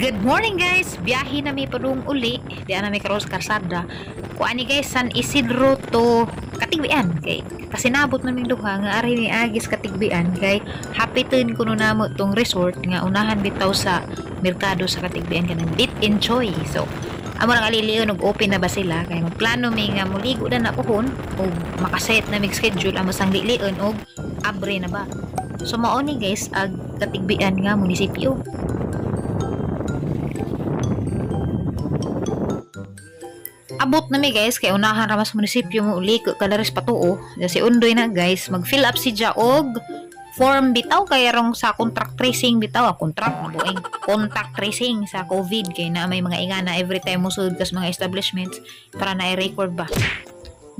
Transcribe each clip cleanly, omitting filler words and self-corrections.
Good morning, guys! Biyahe na mi padung uli. Di na mi karon sa karsada. Kuani guys, San Isidro to Katigbian kay kasinabot naming duha nga ari ni agis Katigbian kay hapiton kuno namo tong resort nga unahan bitaw sa merkado sa Katigbian, kanang Bit Enjoy. So, amo nang alilion og open na ba sila kay magplano mi nga muligo na na pohon og makaset na mig schedule amo sang lilion og abre na ba. So mao ni guys ag Katigbian nga munisipyo. Abot na mi guys kay unahan ra mas munisipyo mo uli kalaris patuo. Si Undoy na guys, mag-fill up si ja og form bitaw kay rong sa contract tracing bitaw, contract na buing contact tracing sa COVID kay na may mga ingana every time mo sulod kas mga establishments para na i-record ba.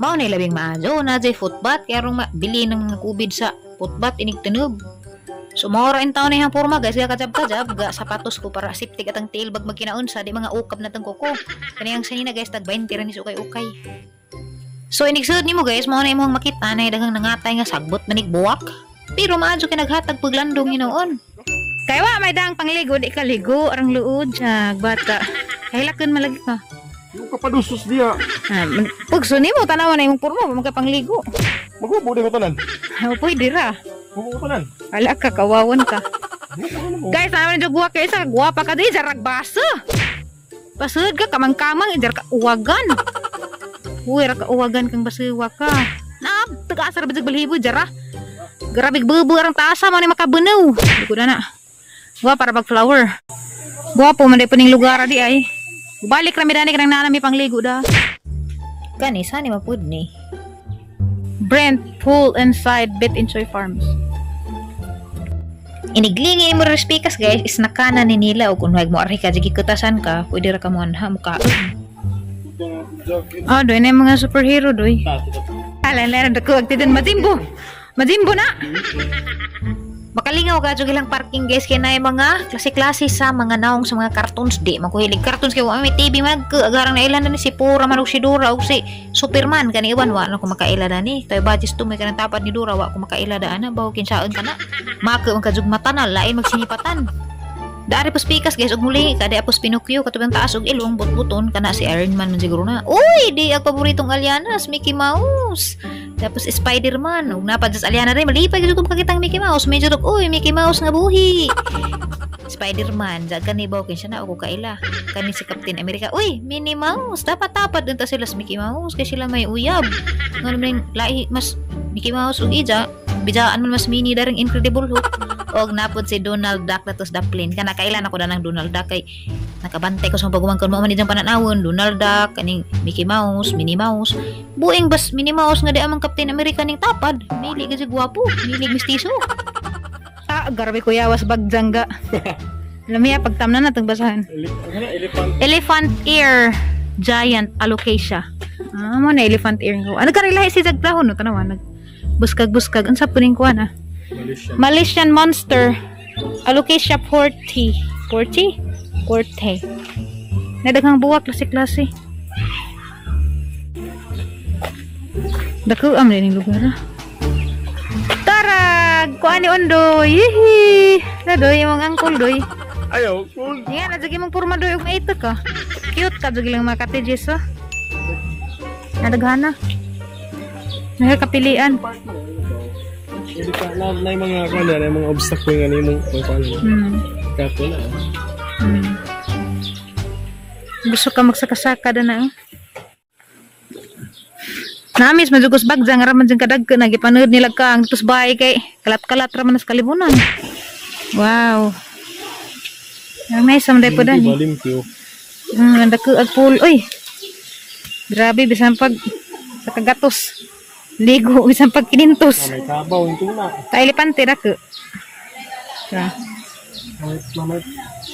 Mao na labing maayo na jay footbath kay rong mabili ng mga COVID sa footbath inig tunog. So mao ra in taon na iyang porma guys, ga kajab-kajab, ga sapatos ko para safety atang tail bag magkinaunsa di mga ukab na tang kuko. Kaniyang sanina guys, tag 20 ra ni ukay-ukay. So inigsud nimo guys, mao na imong makita na daghang nangatay nga sagbot manig buwak. Pero maadyo kay naghatag paglandong hinuon. Kay wa may dang pangligo, di ka ligo, arang luod siya, bata. Kahilakon malagi ka. Yung kapadusos diya. Ah, pugso nimo tanawa na imong porma, wa man kay pangligo. Magubo di ko tanan. Ah, pwede ra. Magubo ko tanan. Ala ka, kawawan ka. Magubo. Guys, naman yung guwa kayo sa guwapa ka din, jarag basa. Basud ka, kamang-kamang, jar ka uwagan. Uy, ra ka uwagan kang basuwa ka. Na, taga-asar ba balhibo, jara. Grabe, bubu ang taasa, mo ni makabunaw. Di ko na na. Guwa para pag flower. Guwapo, man di pa ning lugar di ay. Balik rami dani kanang nanami pangligo da. Kani, sani mapud ni. Brent Pool inside Bit Enjoy Farms. Iniglingi mo rin speakers guys is nakana ni nila og kunwag mo arhi ka jigi kutasan ka, pwede ra ka mo anha mo kaon. Ah, doy na yung mga superhero doy. Ala na dako agtidon Majimbo. Majimbo na. Makalingaw ka jud ilang parking guys kay naay mga klase-klase sa mga naong sa mga cartoons. Di man ko hilig cartoons kay wa may TV man ko agarang nailan na ni si Pura man og si Dora og si Superman kani iwan wa na ko makaila na ni kay badges to may kanang tapad ni Dora, wa ko makaila da ana bawo kinsaon ka na maka ang kajugmatan na lain magsinipatan. Dari pos pikas guys og muli kada apos Pinocchio katubang taas og ilong butbuton kana si Iron Man man siguro na. Uy, di ang paboritong alyanas Mickey Mouse. Tapos Spider-Man ug napad sa alyana rin malipay gid ko makakitang Mickey Mouse. Medyo dog, uy, Mickey Mouse nga buhi. Spider-Man, jag kani ba kinsa na ako kaila. Kani si Captain America. Uy, Minnie Mouse. Dapat tapat din ta sila sa Mickey Mouse kay sila may uyab. Ngano man lahi mas Mickey Mouse ug ija, bijaan man mas mini daring Incredible Hulk. Og napod si Donald Duck na tos daplin. Kana kailan ako na ng Donald Duck kay nakabantay ko sa pagumangkon mo man diyang pananawon Donald Duck kaning Mickey Mouse, Minnie Mouse. Buing bas Minnie Mouse nga di amang Captain America ning tapad. Mili gid siya gwapo, mili mistiso. Ah, grabe kuya was bagjangga. Lamiya pagtamna na tong basahan. Elephant. Elephant ear giant alocasia. Ah, mo na elephant ear ko. Ano ka si Jagdahon no tanawa nag buskag-buskag unsa puning kuan ah. Malaysia. Malaysian monster alocasia 40 40 40. Nadaghang buwak klase-klase. Dako am ning lugar ah. Tarag kuan ni Ondoy. Hihi. Na doy imong angkol doy. Ayaw, cool. Nga na jud imong porma doy og maito ka. Cute ka jud lang mga cottages oh. Nadaghana. Nakakapilian. Hindi pa na na yung mga kwan na yung mga obstacle nga nimo kung paano. Kato na. Gusto ka magsakasaka da na eh. Namis madugos bagjang ra man jud kadag na gipanood nila ka ang tus bahay kay kalat-kalat ra man sa kalibunan. Wow. Ang nice am day po Hindi dani. balim ko. Ang dako ag pool. Uy. Grabe bisan pag sa kagatos. Ligo bisan pag kinintos. May kabaw yung tuna. Ta elepante dako. Ra. May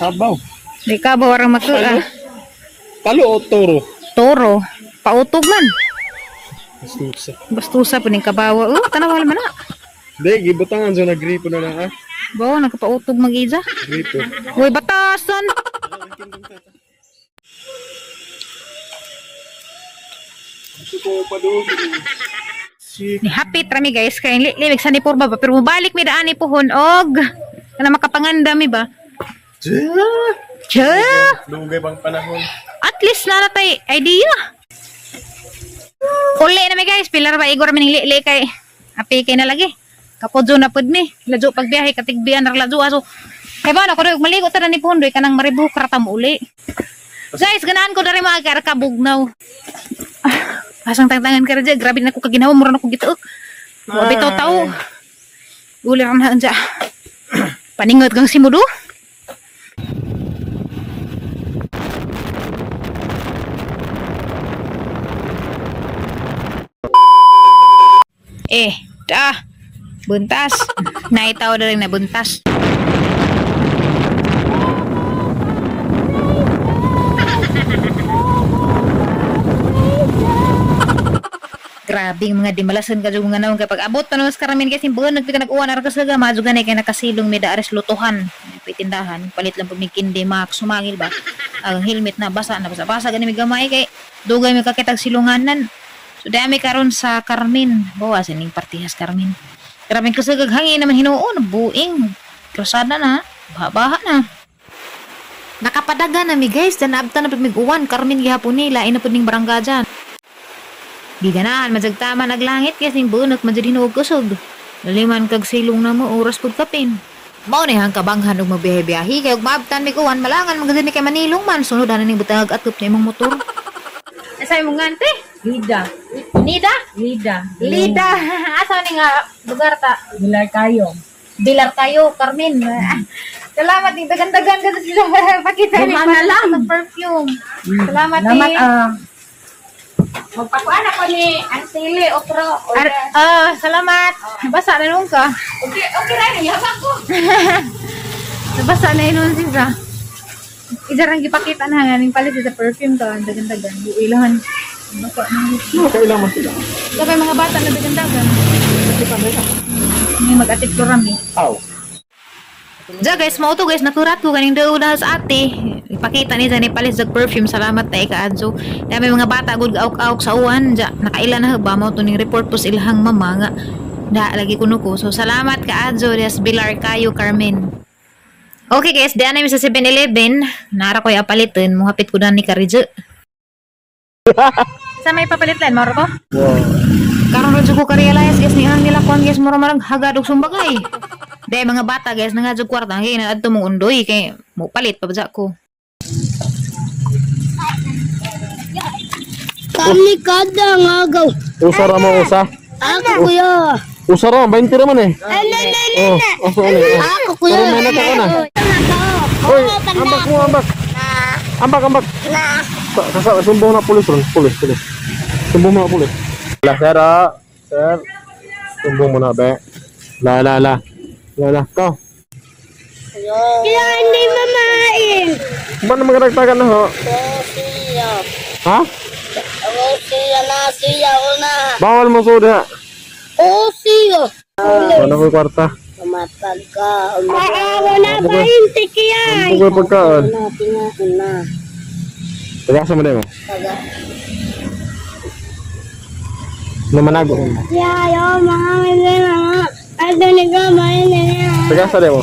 kabaw. Di ka ba warang mako ah. Palo o toro? Toro. Pautog man. Bastusa. Bastusa po ning kabawa. Oh, tanaw man na. Hindi, gibutangan sa nagripo na lang ah. Bawa nagpautog mag-ija. Gripo. Uy, batasan. Gusto ko pa doon. Si Ni happy trami guys kay li limig sa ni porma ba pero mobalik mi daan ni puhon og kana makapanganda mi ba. Che! Dugay bang panahon? At least na natay idea. Uli na mi guys, pilar ba igor mi ning lili kay api kay na lagi. Kapudyo na pud mi. Ladyo pagbiyahe katigbian ra ladyo aso. Kay ba na ko maligo ta na ni Pundoy kanang maribuhok ra ta mo uli. Guys, ganahan ko dari mga karkabugnaw. Ah, asang tangtangan ka ra dyan. Grabe na ko kaginawa, mura na ko gituok. Wa bitaw tao. Uli ra na anja. Paningot kang simudo. Eh, dah. Buntas. Naitaw na rin na buntas. Grabe yung mga dimalasan ka mga naong kapag abot pa naman sa karamin kasi buwan nagpita nag-uwan ara kasaga madyo gani kay nakasilong may daares lutuhan may tindahan palit lang pumikindi mak sumangil ba ang helmet na basa na basa basa gani may gamay kay dugay may kakitag silunganan. So dami karon sa Carmen, bawas ining partihas Carmen. Grabe kasagag hangin naman hinuon, buing krusada na, baha-baha na. Nakapadagan na mi guys, dan naabtan na pud mig uwan, Carmen gihapon ni lain na pud ning barangay dyan. Giganahan, majagtama naglangit kasi ning bunot man jud hinuog kusog. Laliman kag silong na mo oras pud kapin. Mao ni hang kabanghan og magbiyahe-biyahe kay og maabtan mig uwan malangan man gud ni kay manilong man sunod ana ning butang atop ni imong motor. Asa imong ngante? Lida. Nida? Lida. Lida. Asa ni nga lugar ta? Bilar kayo. Bilar kayo, Carmen. Salamat ning dagan-dagan ka sa pakita ni Gumana lang. sa perfume. Salamat, Salamat eh. ah. Magpakuan ako ni ang sili okra. Salamat. Basa na noon ka. Okay, okay ra ni yabang ko. Nabasa na yun siya. Ijarang gipakita na nga ning palit sa perfume to ang dagan-dagan. Builahan. Basa na yun. No, kailangan sila. Kaya mga bata na dagan-dagan. May mag-atip ko rami. Aw. Ja guys, mao to guys, nakurat ko kaning daw sa ate. Ipakita ni ni palit sa perfume. Salamat na ikaadso. Dami mga bata gud gaok-aok sa uwan. Ja, nakaila na ba mao to ning report po sa ilahang mama nga da lagi kuno ko. So salamat kaadso des Bilar kayo Carmen. Okay guys, diyan na mi sa 7-Eleven. Nara ko'y apalitin. Muhapit ko na ni Karidjo. Sa may papalitlan, maro ko? Wow. Karon ra jud ko ka-realize guys ni ang nila kuan guys mura marag hagad og sumbagay. Dahil mga bata guys nangajud kwarta kay na adto mong undoy kay mo palit pa ba ko. Kami kada nga gaw. Usa ra mo usa. Ako kuya. Usa ra 20 ra man eh. Oh, usa ani. Oh. Ako kuya. Pero may nata ko na. Oy, ambak mo ambak. Ambak ambak. Sa sa sumbong na pulis ron, pulis, pulis. Sumbong mo na pulis. La sir, ah. Sir. Sumbong mo na be. La la la. La la, ko. Kaya hindi mamain. Ba na magaragtagan na ho? Siya. Ha? Ako siya na siya una. Bawal mo suda. Oo siya. Wala ko kwarta. Umatag ka. Oo na ba yung tikiyan? Ano ko pagkaon? Na tingaon na. Tagasa mo din mo. Taga. Namanago mo. Ya yo mga mga mga. Ano ni ka main na. Tagasa din mo.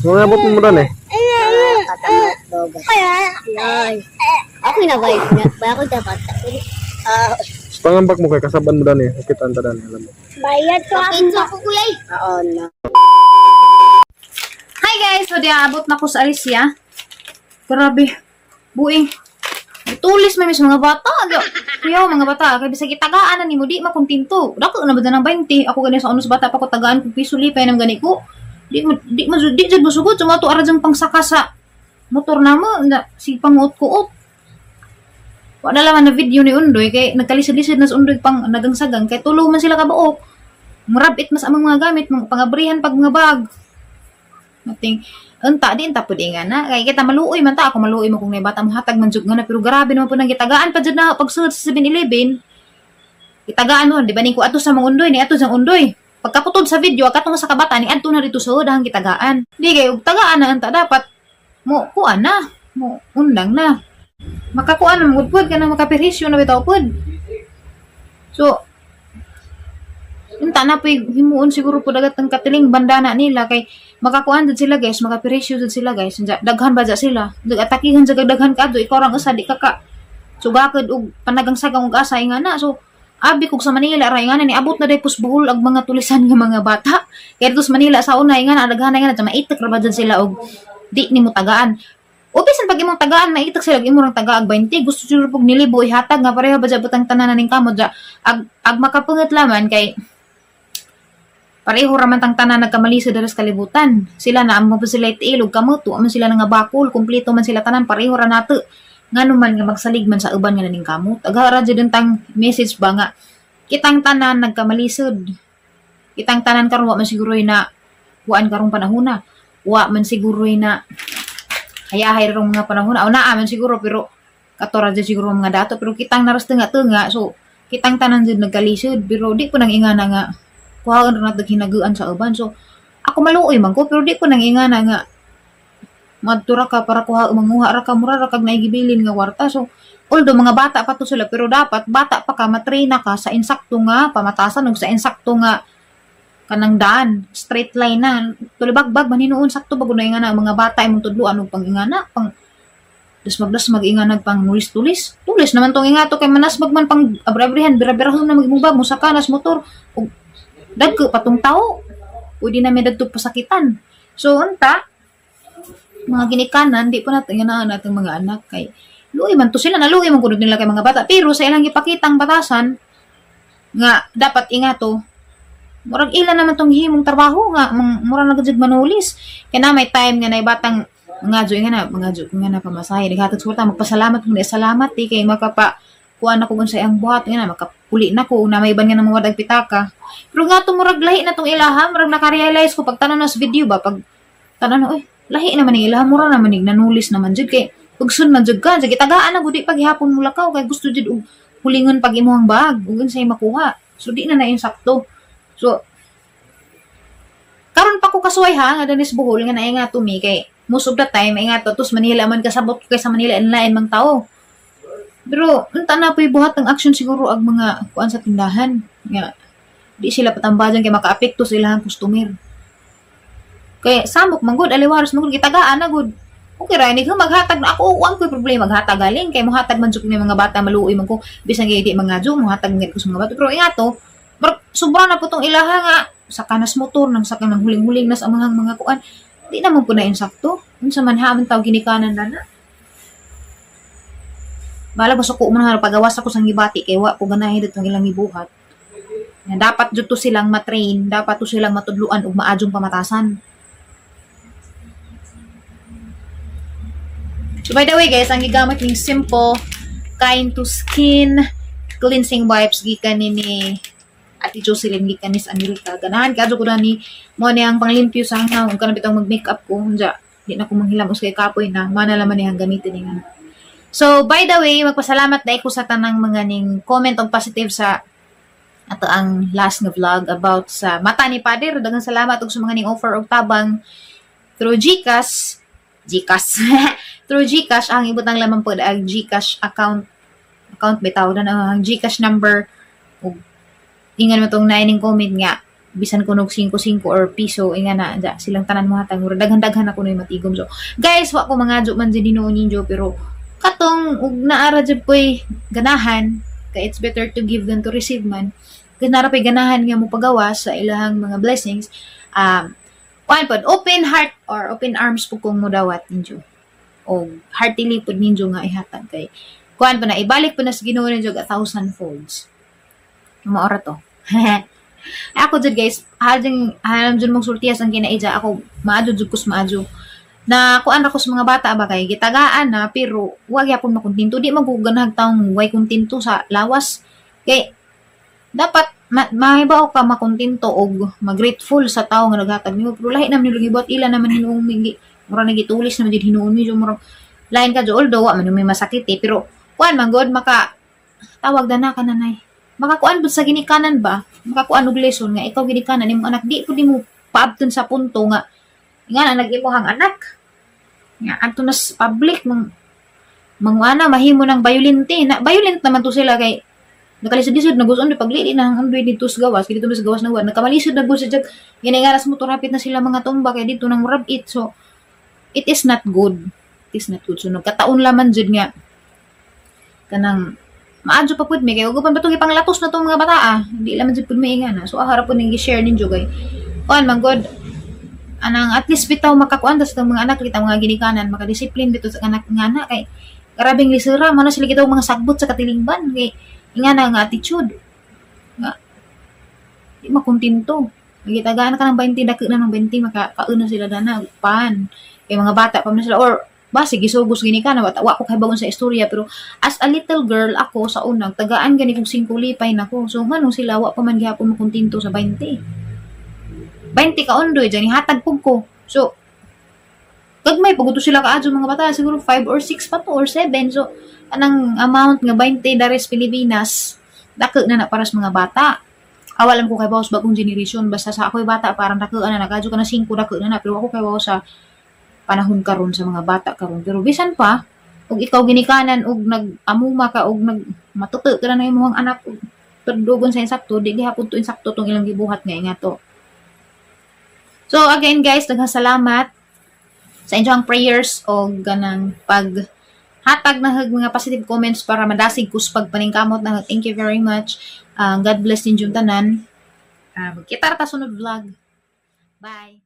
Mga abot mo dan eh. Ako na ba? Ba ako dapat. Ah, Pangambak mo kay kasaban mo dan eh. Kita anta dan eh, alam mo. bayad ko ako kuya. Oo na. Hi guys, so di abot na ko sa Alicia. Grabe. Buing. Tulis man mis mga bata. Kuya, mga bata, kay bisag itagaan na nimo di makontento. Dako na ba ng 20? Ako gani sa unos bata pa ko tagaan kog piso lipay nang gani ko. Di mo di jud mosugod sumato ara jang pangsaka sa motor na mo na sig panguot-kuot. Wala laman na video ni Undoy kay nagkalisod-lisod na sa Undoy pang nagangsagang kay tulo man sila kabuok. Murabit mas amang mga gamit, mga pangabrihan pag mga bag. Nating unta din ta pud nga na kay kita maluoy man ta ako maluoy mo kung nay bata mo hatag man jud nga na pero grabe naman pud nang gitagaan pa jud na pagsulod sa 7-Eleven. Gitagaan mo di ba ning ko ato sa mga undoy ni ato sa undoy. Pagkaputod sa video katong sa kabata ni adto na dito sa dahang gitagaan. Di kay og tagaan na anta dapat mo kuan na mo undang na. Makakuan man gud pud kanang makaperhisyo na bitaw pud. So Unta na po'y himuon siguro po dagat ang katiling bandana nila kay makakuan jud sila, guys, makaperesyo jud sila, guys. Unsa daghan ba ja sila? Nag-atakihan sa daghan kadto, ikaw rang usa, di ka ka sugakod og panagang sagang og asa nga na. So abi kog sa Manila ra nga na niabot na day pus Bohol ang mga tulisan nga mga bata. Kaya dito sa Manila sa una nga na daghan nga na maitak ra ba jud sila og di nimo tagaan. O bisan pag imong tagaan, maitak sila og imong taga ag 20, gusto siguro pug nilibo ihatag nga pareho ba jud butang tanan ning kamot ja ag makapungot laman kay pareho ra man tang tanan nagkamalisa dara sa kalibutan. Sila na amo pa sila tiil og kamot, wa man sila nga bakol, kumpleto man sila tanan, pareho ra nato. Ngano man nga magsalig man sa uban nga naning kamot. Agara jud tang message ba nga kitang tanan nagkamalisod. Kitang tanan karon wa man siguro na kuan karong panahona. Wa man siguro na hayahay rong mga panahon. Aw naa man siguro, pero kato ra jud siguro ang mga dato, pero kitang naras tunga-tunga, so kitang tanan jud nagkalisod, pero di po nang ingana nga kuhaon ra nato hinaguan sa uban. So ako maluoy man ko, pero di po nang ingana nga madto ra ka para kuha, manguha ra ka, mura ra kag naigibilin nga kwarta. So although mga bata pa to sila, pero dapat bata pa ka matrain na ka sa insakto nga pamatasan ug sa insakto nga kanang daan, straight line na tulibagbag man hinuon, sakto ba gud na nga mga bata imong tudloan og pang-ingana, pang dasmag-dasmag, inganag pang nulis-tulis. Tulis naman tong ingato kay manasmag man pang abre-abrehan, bira-birahon na mag-imong bag, musaka nas motor ug dagko patong tao. Pwede na may dagto pasakitan. So unta mga ginikanan, di po natin ganaan natong mga anak kay luoy man to sila, naluoy man kuno nila kay mga bata, pero sa ilang gipakitang batasan nga dapat ingato, murag ila naman tong himong trabaho nga mura na gud manulis. Kay na may time nga nay batang mga jo nga na mga jo nga na pamasahe, naghatag suporta, magpasalamat kung di salamat di kay makapa kuan ako kung sa iyang buhat nga na makapuli na ko na may iban nga na mawadag pitaka. Pero nga to murag lahi na tong ilaha, murag naka-realize ko pag tanan na sa video ba, pag tanan na, oy, lahi naman ning ilaha, mura naman ning nanulis naman jud kay pugsun man jud ka, sige tagaan na gud, di paghihapon mo lakaw kay gusto jud og hulingon pag imong bag ug unsay makuha. So di na na insakto. So karon pa ko kasuway ha nga danis Bohol nga naay nga tumi kay most of the time ay nga to tos Manila man, kasabot ko kay sa Manila inlain mang tao. Pero unta na po'y buhat ng action siguro ang mga kuan sa tindahan nga di sila patambajan kay makaapekto sa ilahang customer. Kay samok man gud, aliwaros man gud, gitagaan na gud. Okay ra ni maghatag na ako, wa koy problema maghatag galing kay mohatag man jud ni mga bata, maluoy man ko bisan kay di mga jo mohatag man ko sa mga bata. Pero ingato sobra na po tong ilaha nga sa kanas motor nang sa kanang huling-huling nas ang mga kuan, di naman po na insakto. Unsa man ha man tawag ginikanan na na. Bala ba suko mo na pagawas ako sa gibati kay wa ko ganahi ditong ilang gibuhat. Na dapat jud to silang matrain, dapat to silang matudluan og maadjong pamatasan. So by the way guys, ang gigamit ning Simple Kind to Skin cleansing wipes gikan ni Ate Jocelyn, gikan ni sa Amerika. Ganahan kadto ko na ni mo ni ang panglimpyo sa hangaw kung kanang bitong mag-makeup ko unja di na ko manghilamos kay kapoy na mana laman niyang gamitin ni nga. So by the way, magpasalamat dai ko sa tanang mga ning comment og positive sa ato ang last nga vlog about sa mata ni Pader. Daghang salamat og sa mga ning offer og tabang through GCash. GCash. Through GCash, ang ibutang lamang po ang GCash account account bitaw na ang GCash number ug ingan mo tong naining comment nga bisan kunog 5-5 or piso inga na da, silang tanan mo hatag, mura daghan-daghan ako na matigom. So guys, wa ko mga man jud hinuon ninyo, pero katong ug naara jud ko'y ganahan kay it's better to give than to receive man, kay nara pa'y ganahan nga mo pagawa sa ilahang mga blessings, kuan pod, open heart or open arms po kong mudawat ninyo o heartily pod ninyo nga ihatag kay kuan po na ibalik po na sa Ginoo ninyo a thousand folds. Maora to. Ako jud guys, halang halam jud mong sultiyas ang kinaija ako, maadyo jud kus maadyo na kuan ra ko sa mga bata ba kay gitagaan na, pero wa gyapon makontento, di man ko ganahag taong way kontento sa lawas kay dapat mahibaw ka makontento og magrateful sa tawo nga naghatag nimo. Pero lahi naman nila gibuhat, ila naman hinuong migi mura nagitulis naman jud hinuon medyo mura lain ka jud, although wa man may masakit eh, pero kuan man god maka tawag dana ka nanay makakuan bud sa ginikanan ba, makakuan og lesson nga ikaw ginikanan imong anak, di pud nimo paabton sa punto nga nga na nag-imuhang anak nga adto na sa public mang mangwana mahimo ng violente na violent naman to sila kay Nakalisod-lisod na gusto paglili na ang undoy dito sa gawas, dito sa gawas na wa. Nakamalisod na gusto jag ginangaras mo to, rapid na sila mga tumba kay dito nang murab it. So it is not good. It is not good. So nagkataon laman jud nga kanang maadyo pa pud mi kay ug pa tong ipanglatos na tong mga bata ah. Hindi laman jud pud mi nga na. So ahara pud ning gi-share ninyo kay kuan man god, anang at least bitaw makakuan ta sa mga anak kita, mga ginikanan, makadisiplin bitaw sa anak nga na kay grabeng lisura man na sila kita mga sagbot sa katilingban kay nga na nga attitude nga di makontento. Nagitagaan ka ng 20, dako na ng 20, makakaon na sila dana pan kay mga bata pa man sila or basi gisugos gini ka na wa ko kahibagon sa istorya. Pero as a little girl ako sa unang tagaan gani kog 5, lipay nako. So nganong sila wa pa man gihapon makontento sa 20? 20 ka undoy dyan hatag pug ko. So gagmay pag sila kaadyo mga bata, siguro 5 or 6 pa to or 7. So anang amount nga 20 dares Pilipinas, dako na na para sa mga bata. Awalan ko kay sa bagong generation, basta sa ako'y bata parang dako na nakaadyo ka na 5, dako na na. Pero ako kay sa panahon karon, sa mga bata karon. Pero bisan pa ug ikaw ginikanan ug nag-amuma ka ug nag matuto ka na ng imong anak ug tudugon sa insakto, di gihapon to insakto tong ilang gibuhat nga nga to. So again guys, daghang salamat sa inyong prayers o ganang pag hatag na hag mga positive comments para madasig kus pagpaningkamot na. Thank you very much. God bless ninyong tanan. Magkita ra ta sunod vlog. Bye.